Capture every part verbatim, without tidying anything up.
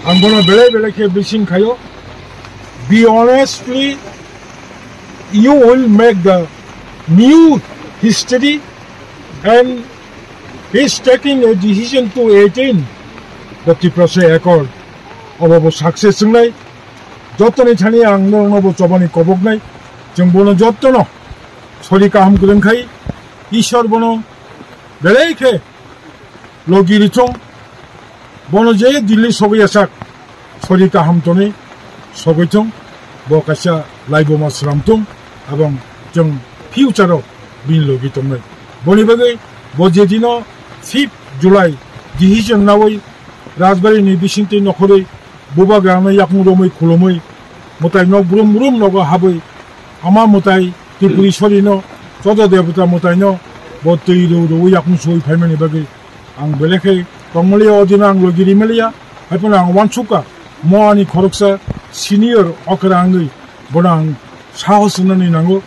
Ang bono belai belai khe bising khayo. Be honestly, you will make the new history and is taking a decision to attain the Tiprasa Accord. Obo bo success wngnai. Jotoni thani ang norokno bo chobani koboknai. Chwng bono jotono sori kaham kwrwng khai Ishwar bono belai khe logi rithung, bono je Delhi sogwi asak sori kaham tonwi sogwi thung, bo kaisa laibuma sram thung, abang chwng future o bini logi tongnai. Boni bagwi bo je dino fifth July decision nawi Rajbari ni bisingtwi nokhorwi bubagrano yakung romwi khulumwi mwtai nok brum brum nogo habwi ama mwtai Tripuri sorino chodo debota mwtaino bo twi rw rw yakung soi phaimani bagwi ang belai khe tongmaliya, o dino ang logi rimaliya, haiphano ang uansukha mo ani khoroksa senior okra wngwi bono ang sahos wngnani nango,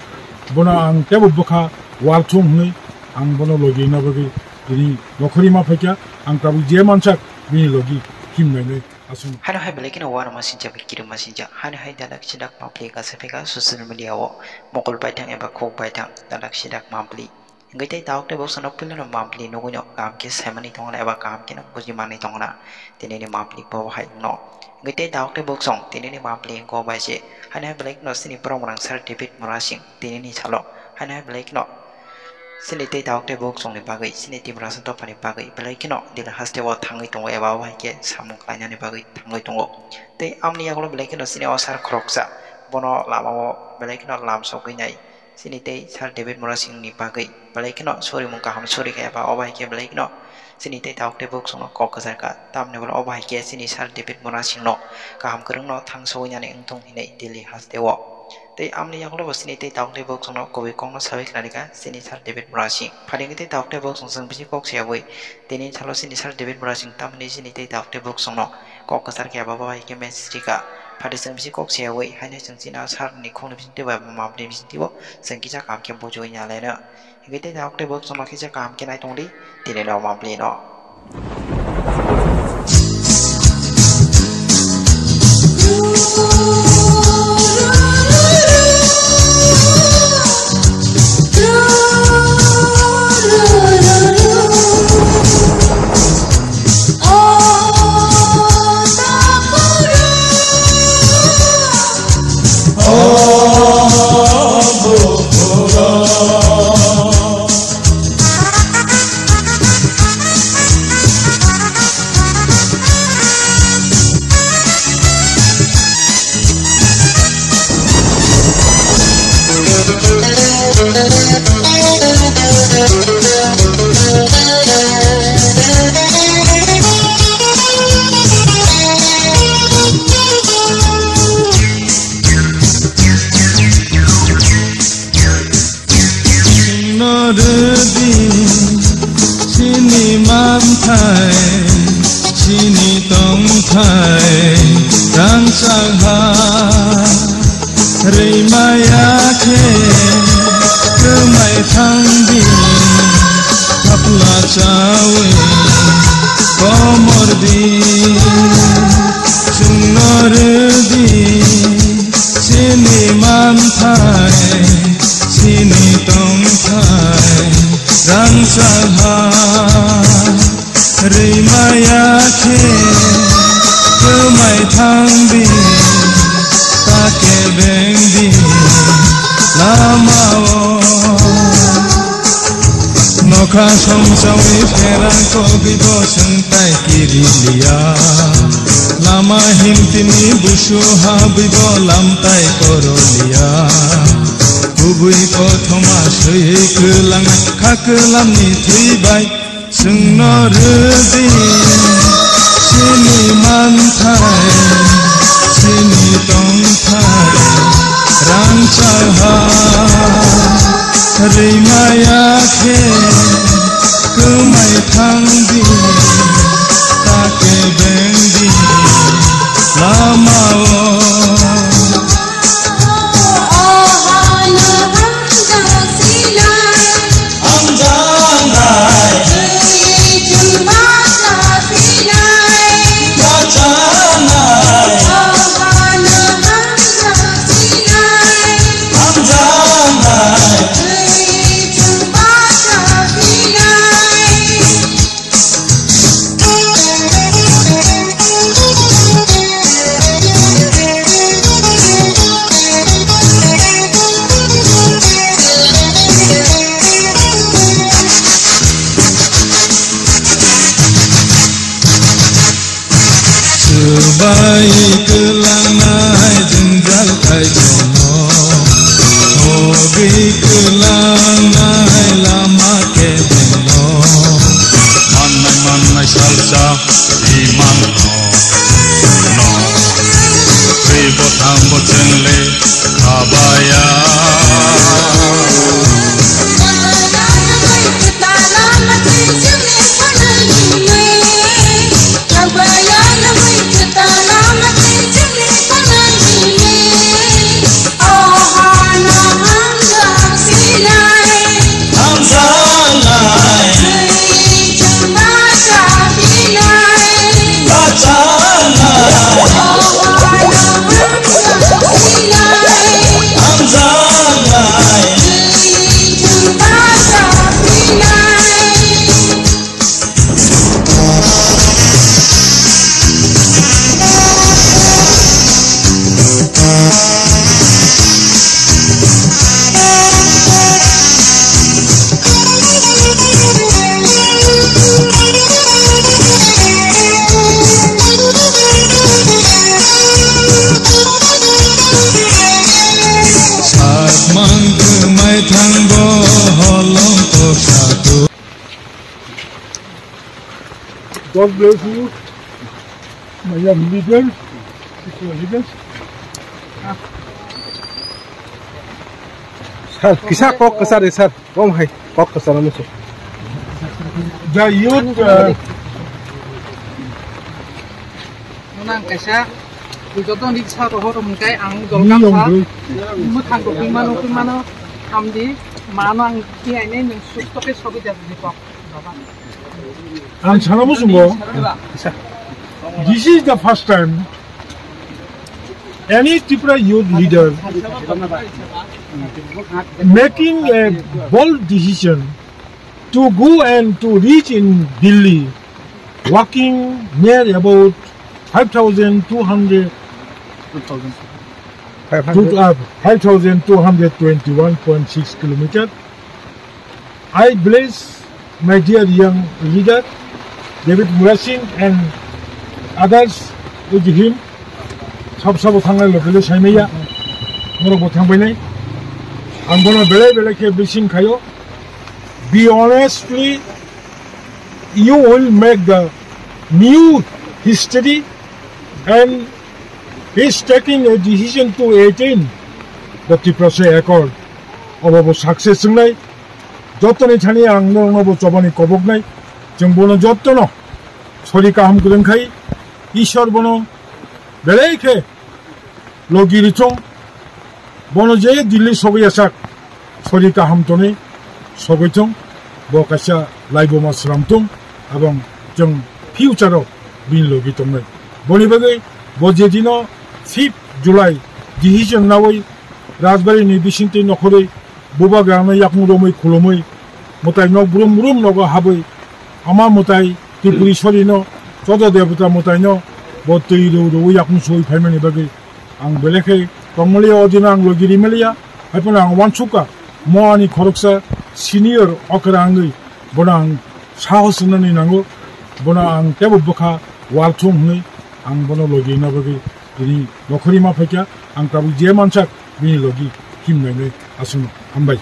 bono ang teibo bwkha walthung hwnwi ang bono logi rwna bagwi tini nokhorwi ma phaikha, ang tabuk je mansak bini logi himnainai aswk. Hano hai belai kheno uanama sincha, kirima sincha, hano hai dalak sidak mapli kasa pheka social media o mokol paithang eba khuk paithang dalak sidak mapli. Hingke tei tabuk tei boksa no puilano mapli nugui no kaham khe saimani tongna eba kaham khe no buji manwi tongna tini ni mapli bo hai no. Hingke tei tabuk tei boksong tini ni mapli hingko bai se haino hai belai kheno chini borok mwrang sir David Murasing tini ni salo haino hai belai kheno chini tei tabuk tei boksong ni bagwi chini Tiprasa dopha ni bagwi belai kheno Delhi haste o thangwi tongo eba o hai khe samung khlainani bagwi thangwi tongo. Tei amni yagulo belai kheno chini o sir khoroksa bono lama o belai kheno lam sogwi nai. Chini tei Sir David Murasing ni bagwi belai kheno surimung kaham suri kha eba obo hai khe belai kheno chini tei tabuk tei boksong no kok kwchar kha. Tamni ulo obo hai khe chini Sir David Murasing no kaham kwrwng no thang sogwi nani wng thung hinwi Delhi haste o. Tei amni yagulo bo chini tei tabuk tei boksong no kubui kok no sawi khnari kha chini Sir David Murasing. Phaidi wngwi tei tabuk tei boksong chwng bisi kok siyawi tini salo chini Sir David Murasing tamni chini tei tabuk tei boksong no kok kwchar khe eba bo hai khe message rikha. Phaidi chwng bisi kok siyawi haino chwng chini sir ni khung ni bisingtwi bai mapli bisingtwi o chwng kisa kaham khe bujiwi nalaino. Hingke tei tabuk tei boksong no kisa kaham khe nai tongdi tini no mapli no. Chwngno rwdi chini manthai, chini tongthai rangchak ha. Rwimaya khe kwmai thangdi, thapla chawi komordi. Chwngno rwdi chini manthai, chini tongthai rangchak ha. Rwimaya khe kwmai thangdi, ta kebengdi lamao. Nokha songchawi pherang kogwi bo chwng tai kiri liya. Lama himtini busu habwi bo lam tai koro liya. Kubui kothoma swi kwlang kha kwlamni thwi bai. Chwngno rwdi chini manthai, chini tongthai rangchak ha. Rwimaya khe kwmai thangdi, ta kebengdi lamao. Bai kwlangnai jwngjal kaitorno, hogwi kwlangnai lama kebenno. Mannai mannai salsa imanno, no. Twi bwthang bo chwngle khabaya. Sakmang kwmai thangbo holong kok satu. God bless you, my young leaders, spiritual leaders. Sir, kisa kok kwchar de, sir. Kom hai, kok kwchar musu. The youth, uh, Nang kaisa, joto ni sa rohor mungkai ang dol Ni kam sa. Yong dui. Mwthang ko phi mano, phi mano, hamdi, mano ang phi aine nung susto ke sobi jat di kok. Ang sana musungo. This is the first time any Tripura youth leader making a bold decision to go and to reach in Delhi, walking near about five thousand two hundred, Five hundred. uh, five thousand two hundred twenty-one point six kilometer. I bless my dear young leader, David Murasing and others with him. Sab sabo thangnai lokile saimaya, norok bo thangbainai. Ang bono belai belai khe blessing khayo. Be honestly, you will make the new history and is taking a decision to attain the Tiprasa Accord. Obo bo success wngnai. Jotoni thani ang norokno bo chobani koboknai. Chwng bono jotono sori kaham kwrwng khai Ishwar bono belai khe logi rithung, bono je Delhi sogwi asak, sori kaham tonwi sogwi thung, bo kaisa laibuma sram thung, abang chwng future o bini logi tongnai. Boni bagwi bo je dino fifth July decision nawi Rajbari ni bisingtwi nokhorwi bubagrano yakung romwi khulumwi, mwtai nok brum brum nogo habwi, ama mwtai Tripuri sorino, chodo debota mwtaino bo twi rw rw yakung soi phaimani bagwi ang belai khe tongmaliya, o dino ang logi rimaliya, haiphano ang uansukha, mo ani khoroksa senior okra wngwi bono ang sahos wngnani nango, bono ang teibo bwkha ualthung hwnwi ang bono logi rwna bagwi tini nokhorwi ma phaikha, ang tabuk je mansak bini logi himnai aswkno hambai.